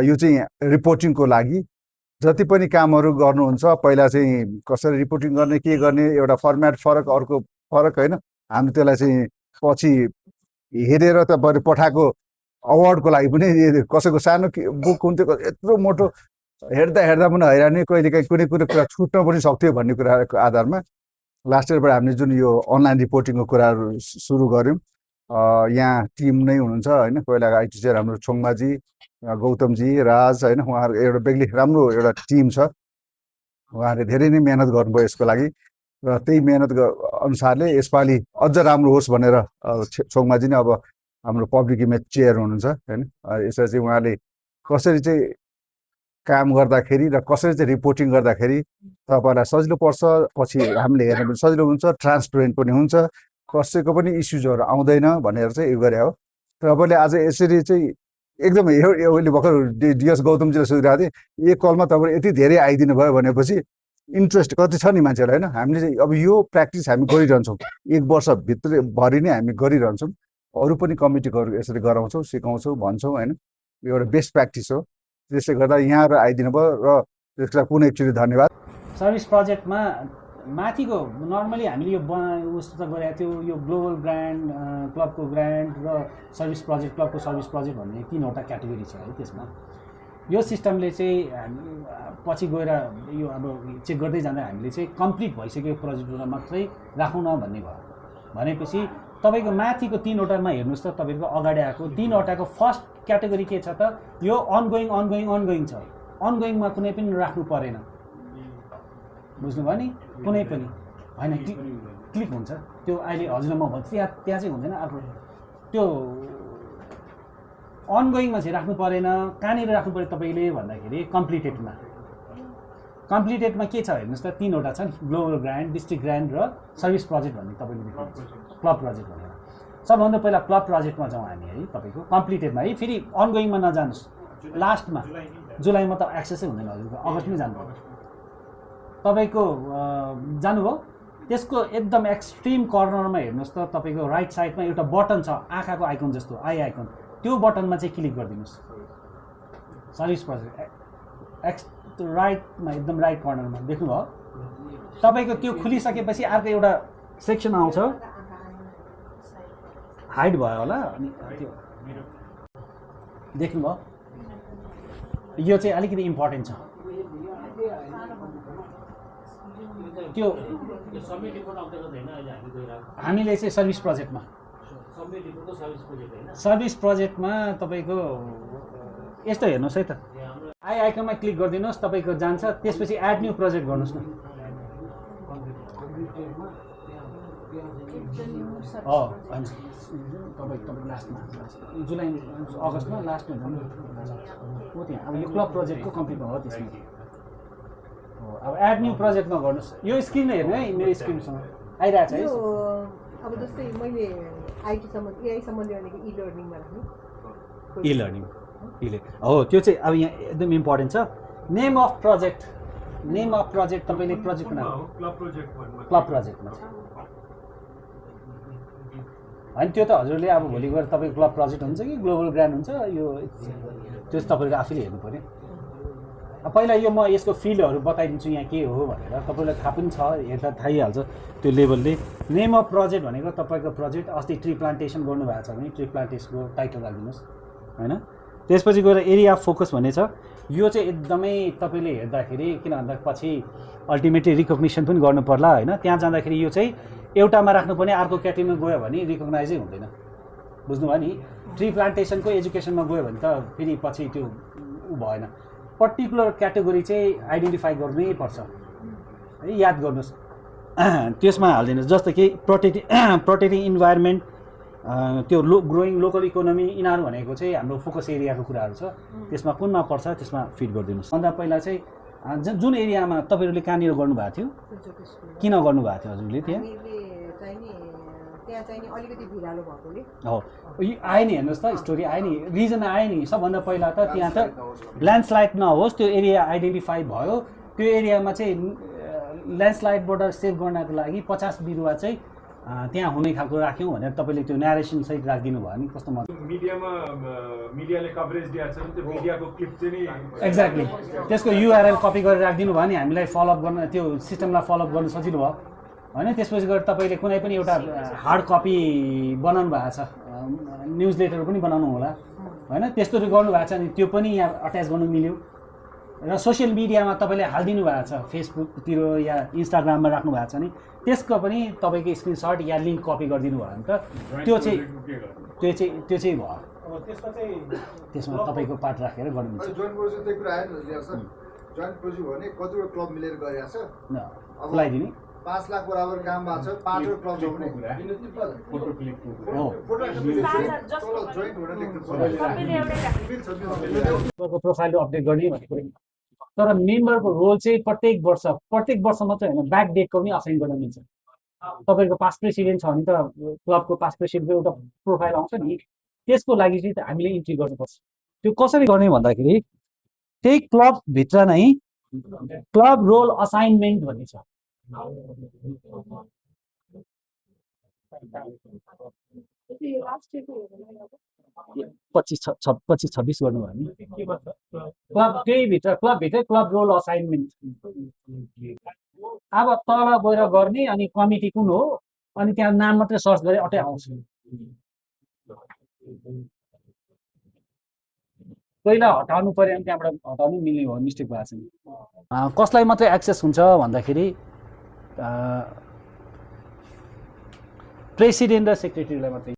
यो चाहिँ रिपोर्टिङको लागि जति पनि कामहरू गर्नुहुन्छ पहिला चाहिँ कसरी रिपोर्टिङ गर्ने के गर्ने एउटा फर्मेट फरक अर्को फरक होइन हामी त्यसलाई चाहिँ पछि हेरेर त पठाएको अवार्डको लागि पनि कसैको सानो बुक हुन्थ्यो यत्रो मोटो हेर्दा पनि हैरानी कहिलेकाहीँ कुनै कुरा छुट्न पनि सक्थ्यो भन्ने कुराको आधारमा लास्ट इयरबाट हामीले जुन यो अनलाइन रिपोर्टिङको कुराहरू सुरु गऱ्यौँ यहाँ टिम नै हुनुहुन्छ होइन पहिलाको आइटी चेयर हाम्रो छोङमाजी गौतमजी राज होइन उहाँहरू एउटा बेग्लै राम्रो एउटा टिम छ उहाँहरूले धेरै नै मेहनत गर्नुभयो यसको लागि र त्यही मेहनत अनुसारले यसपालि अझ राम्रो होस् भनेर छोङमाजी नै अब हाम्रो पब्लिक इमेज चेयर हुनुहुन्छ होइन यसरी चाहिँ उहाँले कसरी चाहिँ काम गर्दाखेरि र कसरी चाहिँ रिपोर्टिङ गर्दाखेरि तपाईँलाई सजिलो पर्छ पछि हामीले हेर्न पनि सजिलो हुन्छ ट्रान्सपेरेन्ट पनि हुन्छ कसैको पनि इस्युजहरू आउँदैन भनेर चाहिँ यो गरे हो तपाईँले आज यसरी चाहिँ एकदम अहिले भर्खर डिएस गौतमजीले सोधिरहेको थिएँ एक कलमा तपाईँले यति धेरै आइदिनु भयो भनेपछि इन्ट्रेस्ट कति छ नि मान्छेलाई होइन हामीले चाहिँ अब यो प्र्याक्टिस हामी गरिरहन्छौँ एक वर्षभित्र भरि नै हामी गरिरहन्छौँ अरू पनि कमिटीहरू यसरी गराउँछौँ सिकाउँछौँ भन्छौँ होइन यो एउटा बेस्ट प्र्याक्टिस हो त्यसले गर्दा यहाँहरू आइदिनु भयो र त्यसलाई पुनः एकचोटि धन्यवाद सर्भिस प्रोजेक्टमा माथिको नर्मली हामीले यो उस्तो त गरेको थियो यो ग्लोबल ब्रान्ड क्लबको ब्रान्ड र सर्भिस प्रोजेक्ट क्लबको सर्भिस प्रोजेक्ट भन्ने 3वटा क्याटेगोरी छ है त्यसमा यो सिस्टमले चाहिँ पछि गएर यो अब चेक गर्दै जाँदा हामीले चाहिँ कम्प्लिट भइसकेको प्रोजेक्टहरू मात्रै राखौँ न भन्ने भयो भनेपछि तपाईको माथिको 3वटामा हेर्नुस् त तपाईको अगाडि आएको 3वटाको फर्स्ट क्याटेगोरी के छ त यो अनगोइङ छ अनगोइङमा कुनै पनि राख्नु परेन बुझ्नुभयो नि कुनै पनि हैन क्लिक हुन्छ त्यो अहिले हजुर म भन्छु त्यहाँ चाहिँ हुँदैन अर्को त्यो अनगोइङमा चाहिँ राख्नु परेन कहाँनिर राख्नु पर्यो तपाईले भन्दाखेरि कम्प्लिटेडमा के छ हेर्नुस् त 3वटा छ नि ग्लोबल ग्रान्ड डिस्ट्रिक्ट ग्रान्ड र सर्भिस प्रोजेक्ट भन्ने तपाईले देख्नुहुन्छ क्लब प्रोजेक्ट भनेर सबभन्दा पहिला क्लब प्रोजेक्टमा जाउँ हामी है तपाईको कम्प्लिटेडमा है फेरि अनगोइङमा नजानुस् लास्टमा जुलाईमा त एक्सेसै हुँदैन हजुरको अगस्तमै जानुपर्छ तपाईको जानुभयो त्यसको एकदम एक्सट्रिम कर्नरमा हेर्नुस् त तपाईको राइट साइडमा एउटा बटन छ आँखाको आइकन जस्तो आई आइकन त्यो बटनमा चाहिँ क्लिक गरिदिनुस् सर्भिस प्रोजेक्ट राइटमा एकदम राइट कर्नरमा देख्नुभयो तपाईको त्यो खुलिसकेपछि अर्को एउटा सेक्सन आउँछ हाइड भयो होला अनि त्यो देख्नुभयो यो चाहिँ अलिकति इम्पोर्टेन्ट छ त्यो हामीले चाहिँ सर्भिस प्रोजेक्टमा तपाईको यस्तो हेर्नुहोस् है त आई आइकनमा क्लिक गरिदिनुहोस् तपाईको जान्छ त्यसपछि एड न्यू प्रोजेक्ट गर्नुहोस् न होइन तपाईँ लास्टमा जुलाई अगस्तमा लास्टमा जानु हो त्यहाँ अब यो क्लब प्रोजेक्टको कम्प्लिट भयो त्यसमा अब एड न्यू प्रोजेक्टमा गर्नुहोस् यो स्क्रिन हेर्नु है मेरो स्क्रिनसँग आइरहेको छ है अब जस्तै मैले आइटी सम्बन्धी एआई सम्बन्धी भनेको इ लर्निङमा राख्नु इ लर्निङ हो त्यो चाहिँ अब यहाँ एकदम इम्पोर्टेन्ट छ नेम अफ प्रोजेक्ट तपाईँले प्रोजेक्टमा क्लब प्रोजेक्टमा होइन त्यो त हजुरले अब भोलि गएर तपाईँको क्लब प्रोजेक्ट हुन्छ कि ग्लोबल ग्रान्ड हुन्छ यो त्यो तपाईँले आफैले हेर्नु पऱ्यो पहिला यो म यसको फिल्डहरू बताइदिन्छु यहाँ के हो भनेर तपाईँलाई थाहा पनि छ हेर्दा थाहै हाल्छ त्यो लेभलले नेम अफ प्रोजेक्ट भनेको तपाईँको प्रोजेक्ट अस्ति ट्री प्लान्टेसन गर्नुभएको छ भने ट्री प्लान्टेसनको टाइटल राखिदिनुहोस् होइन त्यसपछि गएर एरिया अफ फोकस भन्ने छ यो चाहिँ एकदमै तपाईँले हेर्दाखेरि किन भन्दा पछि अल्टिमेटली रिकग्निसन पनि गर्नु पर्ला होइन त्यहाँ जाँदाखेरि यो चाहिँ एउटामा राख्नुपर्ने अर्को क्याटेगोरीमा गयो भने रिकग्नाइजै हुँदैन बुझ्नुभयो नि ट्री प्लान्टेसनको एजुकेसनमा गयो भने त फेरि पछि त्यो ऊ भएन पर्टिकुलर क्याटेगोरी चाहिँ आइडेन्टिफाई गर्नै पर्छ है याद गर्नुहोस् त्यसमा हालिदिनुहोस् जस्तो कि प्रोटेक्टिङ इन्भाइरोमेन्ट त्यो ग्रोइङ लोकल इकोनोमी यिनीहरू भनेको चाहिँ हाम्रो फोकस एरियाको कुराहरू छ त्यसमा कुनमा पर्छ त्यसमा फिट गरिदिनुहोस् भन्दा पहिला चाहिँ जुन एरियामा तपाईँहरूले कहाँनिर गर्नुभएको थियो किन गर्नुभएको थियो हजुरले हो आयो नि हेर्नुहोस् त स्टोरी आयो नि रिजन आयो नि सबभन्दा पहिला त त्यहाँ त ल्यान्डस्लाइड नहोस् त्यो एरिया आइडेन्टिफाई भयो त्यो एरियामा चाहिँ ल्यान्डस्लाइडबाट सेभ गर्नको लागि 50 बिरुवा चाहिँ त्यहाँ हुने खालको राख्यौँ भनेर तपाईँले त्यो न्यारेसन सहित राखिदिनु भयो भने कस्तो मजा मिडियाले कभरेज दिएको छ भने त्यो मिडियाको क्लिप चाहिँ नि एक्ज्याक्टली त्यसको युआरएल कपी गरेर राखिदिनु भयो भने हामीलाई फलोअप गर्न त्यो सिस्टमलाई फलोअप गर्न सजिलो भयो होइन त्यसपछि गएर तपाईँले कुनै पनि एउटा हार्ड कपी बनाउनु भएको छ न्युज लेटर पनि बनाउनु होला होइन त्यस्तोहरू गर्नुभएको छ अनि त्यो पनि यहाँ अट्याच गर्नु मिल्यो र सोसियल मिडियामा तपाईँले हालिदिनु भएको छ फेसबुकतिर या इन्स्टाग्राममा राख्नु भएको छ नि त्यसको पनि तपाईँको स्क्रिनसट या लिङ्क कपी गरिदिनु भयो भने त त्यो चाहिँ भयो त्यसमा तपाईँको पार्ट राखेर गर्नुहुन्छ जोइन्ट प्रोजेक्ट त्यही कुरा आयो नि सर जोइन्ट प्रोजेक्ट भने कतिवटा क्लब मिलेर गरिरहेको छ खुलाइदिने 5 लाख बराबर काम भएको छ 5 वटा क्लब जोड्ने फोटो क्लिक जोइन्ट हुन लेख्नु प्रोफाइल अपडेट गर्ने भनेको तर मेम्बरको रोल चाहिँ प्रत्येक वर्ष मात्रै होइन ब्याक डेटको पनि असाइन गर्न मिल्छ तपाईँको पास्ट प्रेसिडेन्ट छ भने त क्लबको पास्ट प्रेसिडेन्टको एउटा प्रोफाइल आउँछ नि त्यसको लागि चाहिँ हामीले इन्ट्री गर्नुपर्छ त्यो कसरी गर्ने भन्दाखेरि त्यही क्लबभित्र नै क्लब रोल असाइनमेन्ट भन्ने छ 25-26 गर्नुभयो भने क्लबभित्रै क्लब रोल असाइनमेन्ट अब तल गएर गर्ने अनि कमिटी कुन हो अनि त्यहाँ नाम मात्रै सर्च गरे अटै आउँछ पहिला हटाउनु पर्यो भने त्यहाँबाट हटाउनु मिल्ने हो मिस्टेक भएको छ कसलाई मात्रै एक्सेस हुन्छ भन्दाखेरि प्रेसिडेन्ट र सेक्रेटरीलाई मात्रै